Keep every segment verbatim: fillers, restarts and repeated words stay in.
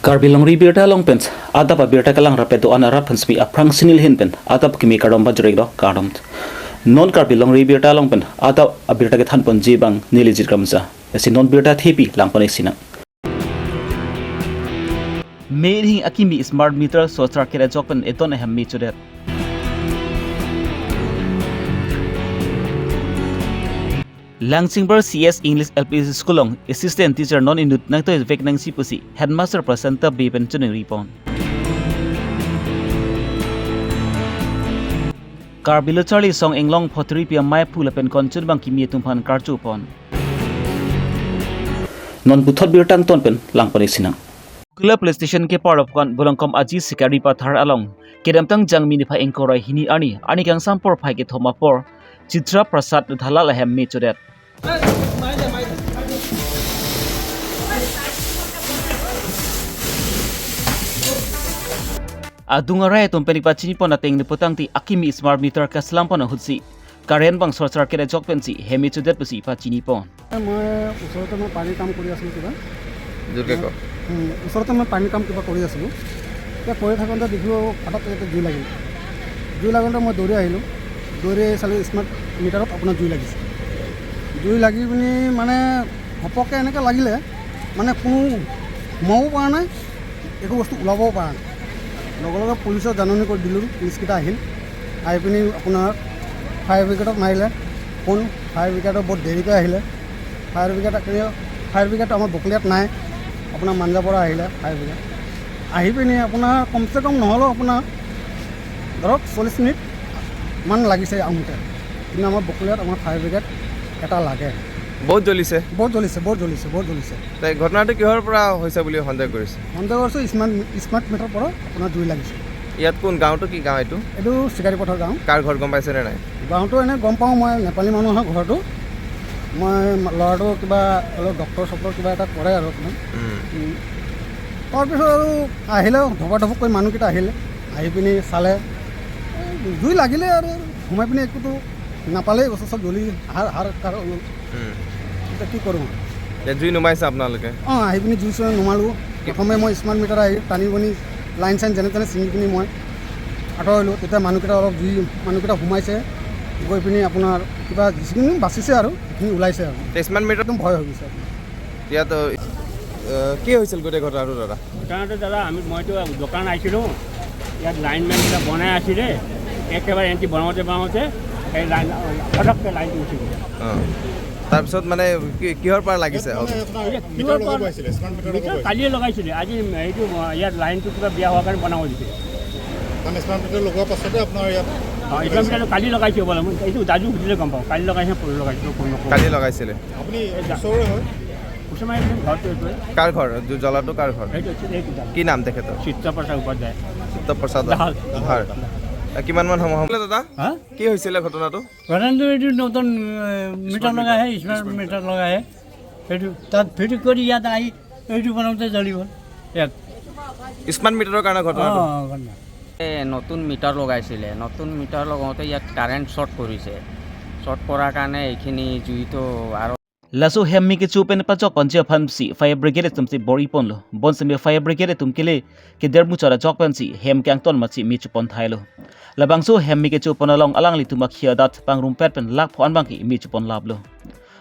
Karbi Longri Birta along pen adap abirta kelang rapet do-an arat aphan semi aphrang sinil hin pen adap kimi kardom pajirek do kardom. Non Karbi Longri Birta along pen adap abirta kethanpon ji abang neli Jit Kramsa. Lasi non birta thepi langpon-ik sinang. Mehing akimi smart meter sosar kere ajok pen eton ahem me chodet. Langchingbar C S English L P School along assistant teacher non inut nangtoi vek nangji pusi headmaster Prasanta Bey pen choningri pon. Karbi Lo Charli Song Inglong Photripi amei aphu lapen konchun abang kimi atum aphan karcho pon. Non puthot birta angton pen langpon-ik sinang. Kula police station keparlo aphan Bolongkom Aji Sikari Pathar along kedamtang Jangmi niphai ingkoi ra hini arni, arni kangsam porphai kethom apor Chitra Prasad Dhalal ahem me chodet. Adung arai atum pen ipachini pon ateng neputangte akimi smart meter kaslam pon ahutsi current abang sosar kere ajok pensi hem me chodet pusi ipachini pon. মই ওচৰতে মই পানীৰ কাম কৰি আছিলোঁ কিবা। জোৰকে কওক। উম, ওচৰতে মই পানীৰ কাম কিবা কৰি আছিলোঁ। এতিয়া কৰি থাকোঁতে দেখিলোঁ হঠাৎ ইয়াতে জুই লাগিল। জুই লাগোঁতে মই দৌৰি আহিলোঁ। দৌৰি চালোঁ স্মাৰ্ট মিটাৰত আপোনাৰ জুই লাগিছে। জুই লাগি পিনি মানে ঘপককৈ এনেকৈ লাগিলে, মানে কোনো সোমাবও পৰা নাই, একো বস্তু ওলাবও পৰা নাই। লগে লগে পুলিচক জাননী কৰি দিলোঁ, পুলিচকেইটা আহিল। আহি পিনি আপোনাৰ ফায়াৰ ব্ৰিগেডক মাৰিলে ফোন, ফায়াৰ ব্ৰিগেডৰ বহুত দেৰিকৈ আহিলে। ফায়াৰ ব্ৰিগেড, ফায়াৰ ব্ৰিগেড আমাৰ বকলিয়াত নাই, আপোনাৰ মাঞ্জাপাৰা আহিলে ফায়াৰ ব্ৰিগেড। আহি পিনি আপোনাৰ কমচে কম নহ'লেও আপোনাৰ ধৰক চল্লিছ মিনিট মান লাগিছে আহোঁতে, কিন্তু আমাৰ বকলিয়াত আমাৰ ফায়াৰ ব্ৰিগেড এটা লাগে। বহুত জ্বলিছে? বহুত জ্বলিছে, বহুত জ্বলিছে, বহুত জ্বলিছে। তাই ঘটনাটো কিহৰ পৰা হৈছে বুলি সন্দেহ কৰিছে? সন্দেহ কৰিছোঁ স্মাৰ্ট, স্মাৰ্ট মিটাৰৰ পৰা আপোনাৰ জুই লাগিছে। ইয়াত কোন, গাঁওটো কি গাঁও এইটো? এইটো চিকাৰী পথাৰ গাঁও। কাৰ ঘৰ গম পাইছেনে নাই? গাঁওটো এনে গম পাওঁ মই, নেপালী মানুহৰ ঘৰটো। মই ল'ৰাটো কিবা অলপ ডক্টৰ চক্টৰ কিবা এটা কৰে আৰু আপোনাৰ। উম। উম। তাৰপিছত আৰু আহিলে, ধপাধপকৈ মানুহকেইটা আহিলে, আহি পিনি চালে, এই জুই লাগিলে আৰু সোমাই পিনি একোতো নাপালেই, বস্তু চব জ্বলি হাৰ হাৰ কাৰ হৈ গ'ল। উম। এতিয়া কি কৰোঁ? এতিয়া জুই নুমাইছে আপোনালোকে? অ, আহি পিনি জুই চুই নুমালোঁ। প্ৰথমে মই স্মাৰ্ট মিটাৰ আহি টানি পানি লাইন চাইন যেনে তেনে ছিঙি পিনি মই আঁতৰিলোঁ। তেতিয়া মানুহকেইটা অলপ জুই, মানুহকেইটা সোমাইছে, গৈ পিনি আপোনাৰ কিবা যিখিনি বাচিছে আৰু সেইখিনি ওলাইছে আৰু। তে স্মাৰ্ট মিটাৰ একদম ভয় হৈ গৈছে আপোনাৰ। ইয়াত, আহ, কি হৈছিল গোটেই ঘটনাটো দাদা? ঘটনাটো দাদা, আমি, মইতো দোকান আহিছিলোঁ, ইয়াত লাইনমেন এটা বনাই আছিলে, একেবাৰে এণ্টি বনাওঁতে বনাওঁতে এই লাইন, ফটককৈ লাইনটো উঠি গ'ল। অ। তাৰপিছত মানে কি, কিহৰ পৰা লাগিছে? মানে আপোনাৰ এতিয়া কিহৰ মিটাৰ পৰা লগাব আহিছিলে, স্মাৰ্ট মিটাৰ মিটাৰ লগাব আহিছিলে। কালিয়ে লগাইছিলে, আজি এইটো ইয়াত লাইনটো কিবা বেয়া হোৱাৰ কাৰণে বনাব দিছে। মানে স্মাৰ্ট মিটাৰ লগোৱাৰ পাছতে আপোনাৰ ইয়াত অ, স্মাৰ্ট মিটাৰটো কালি লগাইছে বোলে, মই এইটো দাদু সুধিলে গম পাওঁ, কালি লগাইছে, পৰহি লগাইছে, কোন নকৰোঁ। কালি লগাইছিলে? আপুনি এই দা- ওচৰৰে হয়? ওচৰ মানে এইটো ঘৰটো এইটোৱে। কাৰ ঘৰ? জ-, জ্বলাটো কাৰ ঘৰ? সেইটো, সেইটো, সেইটো দাদা। কি নাম তেখেতৰ? চিত্ত প্ৰসাদ উপাধ্যায়। চিত্ত প্ৰসাদ দাস। দাস। দাস। এ, কিমান মান সময় হ'ল দাদা? হা? কি হৈছিলে ঘটনাটো? ঘটনাটো এইটো নতুন, এ, মিটাৰ স্মাৰ্ট লগাই মিটাৰ। আহে, স্মাৰ্ট স্মাৰ্ট মিটাৰ মিটাৰ। লগাই আহে। সেইটো তাত ফিট কৰি ইয়াত আহি এইটো বনাওঁতে জ্বলি গ'ল ইয়াত। স্মাৰ্ট মিটাৰৰ কাৰণে ঘটনাটো? অ, অ, ঘটনা। এ, নতুন মিটাৰ লগাইছিলে। নতুন মিটাৰ লগাওঁতে ইয়াত কাৰেণ্ট শ্বৰ্ট কৰিছে। শ্বৰ্ট কৰাৰ কাৰণে এইখিনি জুইটো আৰু Laso hem me kecho pen pachok ponji aphansi fire brigade atumsi bor-i ponlo. Bonseme fire brigade atum kele keder muchot ajok pensi hem ke-angton matsi me chopon thailo. Labangso hem me kecho pon along alanglitum akhei adat pangrumpet pen lakh pho-an abangke me chopon laplo.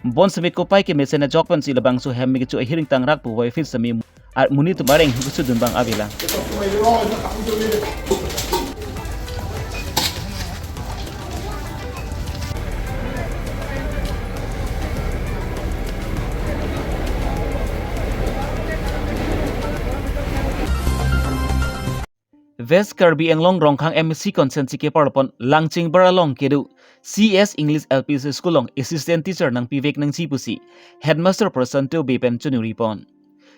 Bonseme kopai kemesen ajok pensi labangso hem me kecho ahiring tangrak pu wai fit semi ar monit atum areng husudun abang avelang. West Karbi Anglong Rongkhang M A C constituency keparlo pon Langchingbar along kedo C S English L P School along assistant teacher nangpivek nangji pusi headmaster Prasanto Bey pen choningri pon.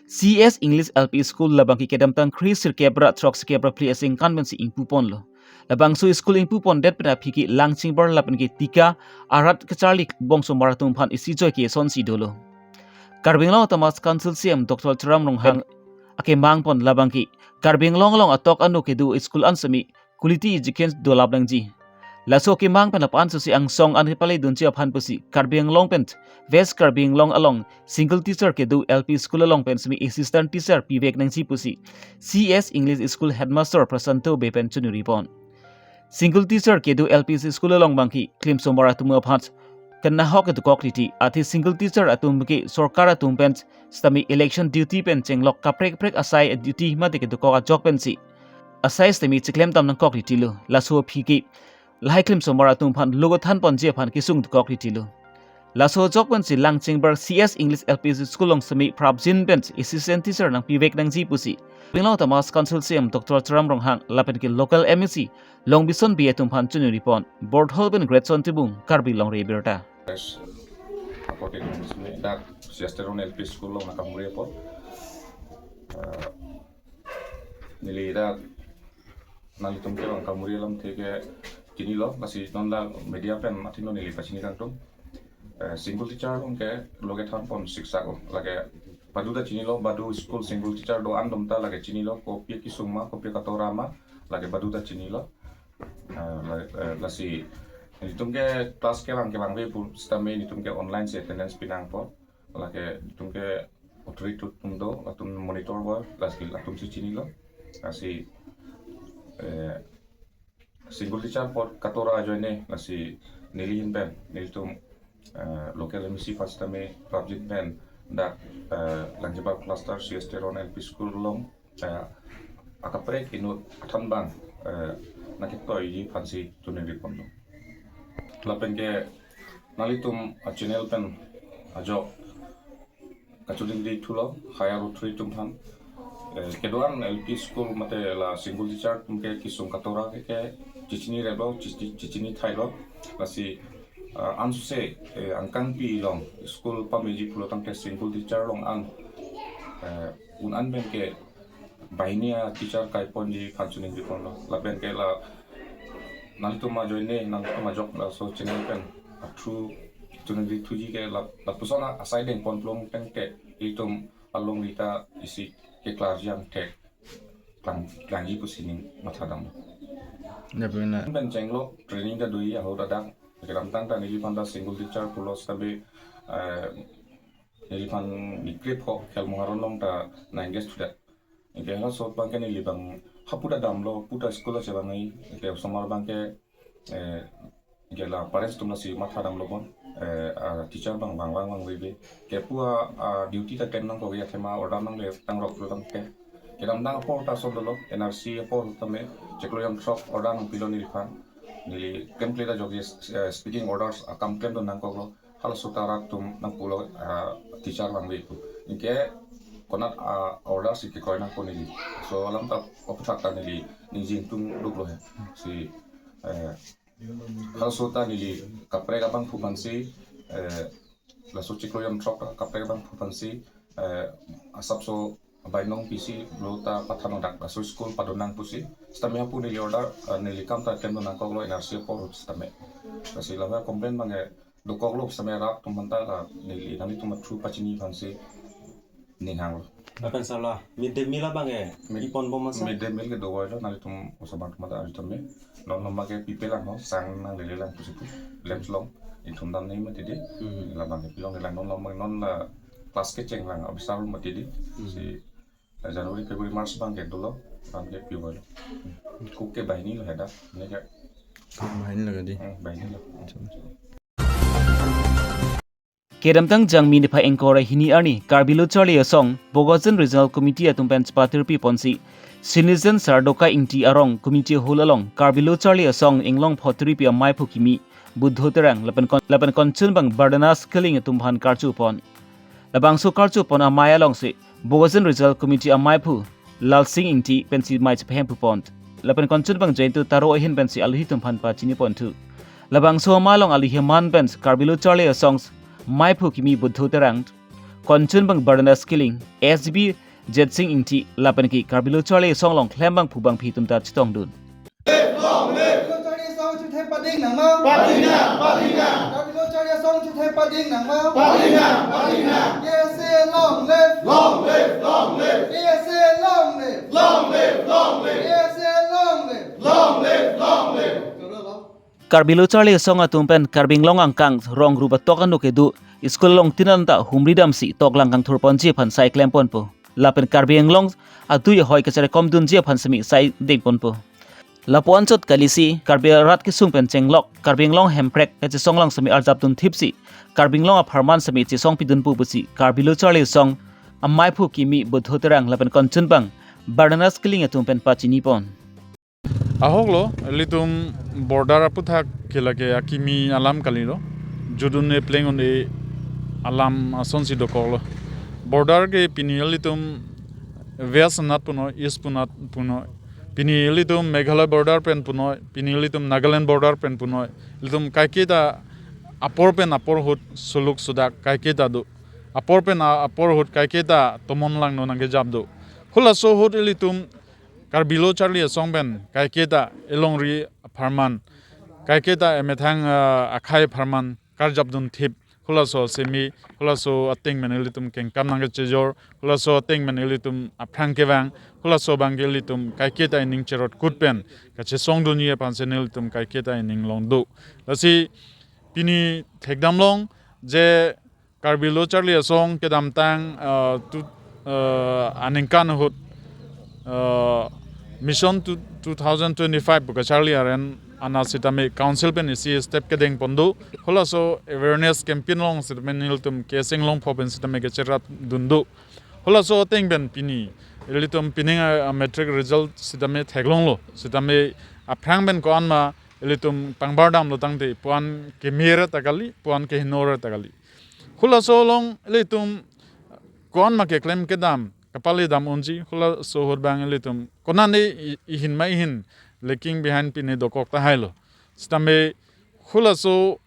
C S English L P School labangke kedamtang kre sirkep ra throk sirkep ra phli asingkan pensi ingpu ponlo. Labangso school ingpu pondet pen aphi ke Langchingbar lapen ke Tika arat kacharli bongso mar atum aphan isi joike sonsi dolo. Karbi Anglong Autonomous Council C E M Doctor Tuliram Ronghang akemang pon labangke Karbi Anglong along atok ano kedo school an semi quality education dolap nangji. Laso kemang pen lapu-an susi angsong an kepaledunji aphan pusi Karbi Anglong pen West Karbi Anglong along single teacher kedo L P school along pen semi assistant teacher pivek nangji pusi C S English School headmaster Prasanto Bey pen choningri pon. Single teacher kedo L P school along abangke klimsomar atum aphan kenahok kedokok riti, athe single teacher atum ke sorkar atum pen sitame election duty pen chenglok kaprek kaprek asai duty mate kedokok ajok pensi asai sitame chiklem dam nangkok riti lo. Laso aphi ke lahai klimsomar atum aphan lo kethan ponji aphan kesung dokok riti lo. Laso ajok pensi Langchengbar C S English L P School along semi prapjin pen assistant teacher nangpivek nangji pusi Karbi Anglong Autonomous Council C E M Doctor Tuliram Ronghang lapen ke local M A C Longbison Bey atum aphan choningri pon. Borthol pen Greatson Timung, Karbi Longri Abirta. Press, aporte kami sini dak C S Teron L P School along nangkamuri apot. Eh, neli dak nanglitum ke bang kamuri alamthe ke chinilo, lasi non la media pen athino neli pachini kangtung. Eh, single teacher along ke lo kethan pon siksak lo. Lake badu ta chinilo, badu school single teacher do-an atum ta lake chinilo, kopi kesung ma, kopi katora ma, lake badu ta chinilo. Eh, la-, eh, lasi nelitum ke class kevang kevangve pu sitame nelitum ke online si attendance pinang apot. Lake nelitum ke authority atum do, latum monitor ba, lasi latum si chinilo. Lasi, eh, single teacher apot katora ajoine, lasi neli ahin pen, nelitum, eh, local M A C aphan sitame prapjin pen dak, eh, Langchengbar cluster C S Teron L P School along, eh, akaprek inut athan abang, eh, nangketoiji aphansi choningri ponlo. Lapen ke nanglitum a-channel pen ajok kachoningri thulo, higher authority atum aphan. Eh, kedo-an L P school mate la single teacher atum ke kesung katora ke, ke chichinireplo, chichi-, chichinithailo. Lasi, ah, ansose, eh, angkangpi along school pameji pulo tangte single teacher along an, eh, un an pen ke banghini a-teacher kaiponji aphan choningri ponlo. Lapen ke la nanglitum ajoine, nanglitum ajok laso channel pen a-through choningri thuji ke la, lapuson asai dengpon plong tangte ilitum alongri ta isi keklarji angthek klang, klangji pusi ning matha damlo. Lapen na pen chenglok training ta doji ahut adak kedamtang ta neliphan ta single teacher pulo sitame, eh, neliphan nikrip ho khel muharon along ta na-engage thudet. Anke halaso abangke neli abang hapu ta damlo, puta school achevang ai, anke osomar abangke, eh, anke la parents atum lasi matha damlo pon, eh, a-teacher abang vang vang vangveve. Anke pu a, a-duty ta klem nangkok, athema order nangle tang rok lo tangte. Kedamtang apor ta son dolo, N R C apor tame, chiklo jon throk order nangpilo neliphan. Neli klemkle ta jokji, eh, speaking orders akam klemdun nangkoklo. Halaso ta rat atum nangpulo, ah, teacher vangve pu. Anke konat, ah, order si kekroi nangkok neli. So alam ta aputhak ta neli ningje ingtung duklo he. Si, eh, halaso ta neli kaprek abangphu aphansi, eh, laso chiklo jon throk ta kaprek abangphu aphansi, eh, asapso bainong pisi lo ta pathan dak laso school padonang pusi. Sitame hapu neli order, eh, neli kam ta klemdun nangkoklo N R C apor ahut sitame. Lasi lahai complain abangke dokoklo sitame rat atum aphanta la neli nanglitum a-through pachini aphansi ning hanglo. Lapen sala, mid day meal abangke, mid, iponbom ma sir? Mid day meal ke dovoilo, nanglitum osomar atum ta avi tame. Non lama ke pipelang ho, sang nanglelelang pusi pu. Lamps along, ingthum dam nangji mati dei. Hmm. Labangke pilonglelang non lama, non la class kechenglang, abisar mati dei. Hmm. Si, eh, January, February, March abangke dolo, abangke pivoilo. Cook ke banghini lo hadak, ne ke. Banghini lo ke dei. Hmm, banghini lo. Acha. Kedamtang Jangmi niphai ingkoi ra hini arni Karbi Lo Charli Asong, Bokajan Regional Committee atum pen chepatirpi ponsi, Citizen Sardoka Ingti arong Community Hall along Karbi Lo Charli Asong inglong pho tirpi amaiphu kimi, Buddho Terang, lapen Kon-, lapen Konchunbang Bardanas Killing atum aphan karju pon. Labangso karju pon amei alongsi, Bokajan Regional Committee amaiphu Lalsing Ingti pensi mei chepahemphu pon. Lapen Konchunbang Jaintu Taro ahin pensi aluhi atum aphan pachini ponthu. Labangso amei along aluhi aman pen Karbi Lo Charli Asong maiphu kimi Buddho Terang, Konchunbang Bardanas Killing, S B Jetsing Ingti, lapen ke Karbi Lo Charli Asong along klembangphu bangphi atum ta chetongdun. Long live! Karbi Lo Charli Asong chethek pading nangma? Pading nang, pading nang! Karbi Lo Charli Asong chethek pading nangma? Pading nang, pading nang! K S A long live! Long live, long live! K S A long live! Long live, long live! K S A long live! Long live, long live! Karo lo. Karbi Lo Charli Asong atum pen Karbi Anglong angkang rong rubatok anuk kedo school along tin an ta humri damsi toklang kangthur ponji aphan sai klem ponpo. Lapen Karbi Anglong adui ahoi kacherekom dunji aphan semi sai deng ponpo. Lapu-an chot kalisi Karbi arat kesung pen chenglok Karbi Anglong Hemprek kachesong lang semi arjap dun thipsi Karbi Anglong apharman semi chesong pidun pu pusi Karbi Lo Charli Asong amaiphu kimi Budho Terang lapen konchunbang Barnanas Killing atum pen pachini pon. Ahok lo, ilitum border aputhak ke lake akimi alam kali lo. Judun e pleng un e alam asonsi dokok lo. Border ke pini ilitum West anat punoi, East punat punoi. Pini ilitum Meghalaya border pen punoi, pini ilitum Nagaland border pen punoi. Ilitum kaiketa apor pen apor ahut suluk sudak kaiketa do. Apor pen a-, apor ahut kaiketa tomon langno nangkejap do. Hulaso ahut ilitum Karbi Lo Charli Asong pen kaiketa elongri apharman, kaiketa emethang, ah, akhei apharman karjap dun thip. Hulaso semi, hulaso ateng pen ilitum kengkam nangkechejor, hulaso ateng pen ilitum aphrang kevang, hulaso abang ke ilitum kaiketa ining cherot kut pen kachesong dunji aphansi nelitum kaiketa ining long do. Lasi pini thekdam long je Karbi Lo Charli Asong kedamtang, ah, tu, ah, aningkan ahut, ah, Mission two, two thousand twenty-five pu kacharli aren anat sitame council pen isi step kedeng pon do. Hulaso awareness campaign along sitame nelitum keseng longpo pen sitame kecherap dun do. Hulaso ateng pen pini ilitum pining a, a matric result sitame theklong lo. Sitame aphrang pen ko-an ma ilitum pangbar damlo tangte puan keme ra ta kali, puan keheno ra ta kali. Hulaso along ilitum ko-an ma keklem kedam, kapale dam unji, hulaso ahut abang ilitum konane i-, ihin ma ihin lagging behind pini dokok tahai lo. Sitame hulaso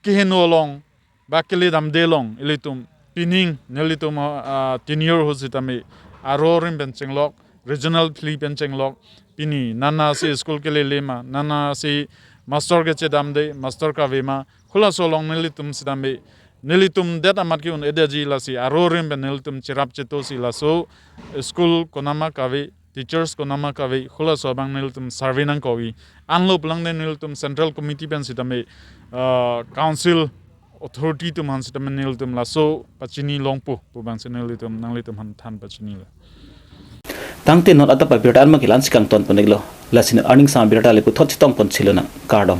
keheno along, ba kele damde along, ilitum pining, nelitum, ah, tenure ahut sitame, aro rim pen chenglok, regional phli pen chenglok, pini, nana si school kelele ma, nana si master kechedamde, master kave ma, hulaso along nelitum sitame, nelitum det amat ke-un-edeji lasi, aro rim pen nelitum cherap cheto si laso, school konama kave, teachers konama kave, hulaso abang nelitum survey nangkokji. Anlo pulang de nelitum Central Committee pen sitame, ah, council authority atum aphan sitame nelitum laso pachini longpo pu abangsi nelitum nanglitum aphan than pachini lo. Tangte non adap abirta an ma kelang si kangton pon-iklo. Lasi non arni sang abirta le puthot chetong pon chilonang. Kardom.